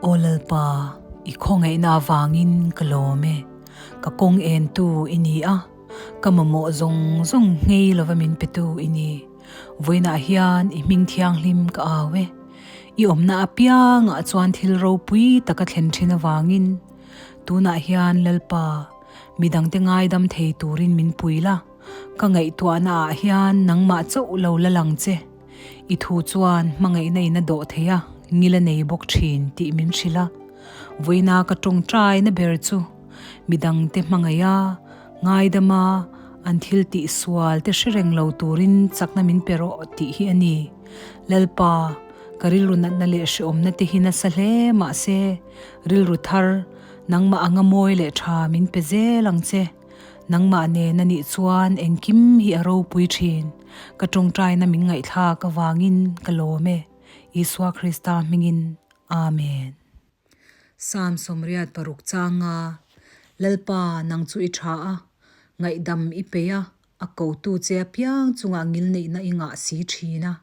Aw Lalpa, i khawngaihna avangin ka lawm e. Ka kawng entu i ni a, ka mamawh zawng zawng nghei lova min petu i ni. Vawiinah hian i hming thianghlim ka au e. I awmna apiangah chuan thil ropui taka thlen thin avangin tunah hian Lalpa, midangte ngaidam thei turin min pui la. Ka ngaihtuahna ah hian nangmah chauh lo la lang che. I thu chuan hmangaihna in a dawh thei a, ngil a nei bawk thin tih min hrilh a. Vawiina ka tawngtaina ber chu midangte hmangaih a, ngaidam a, an thil tih sual te hre reng lo turin chakna min pe rawh tih hi a ni. Lalpa, ka rilru natna leh hreawmna te hi nasa hle mahse, rilru thar, nangmah anga mawi leh tha min pe zel ang che. Nangmah nen a nih chuan engkim hi a ropui thin. Ka tawngtaina min ngaihthlak avangin ka lawm e. Isua Krista hmingin. Amen. Psalm 86 changa Lalpa nang chu i tha a, ngaihdam i peih a, a kotu che apiang chungah ngilneihna i ngah si thin a.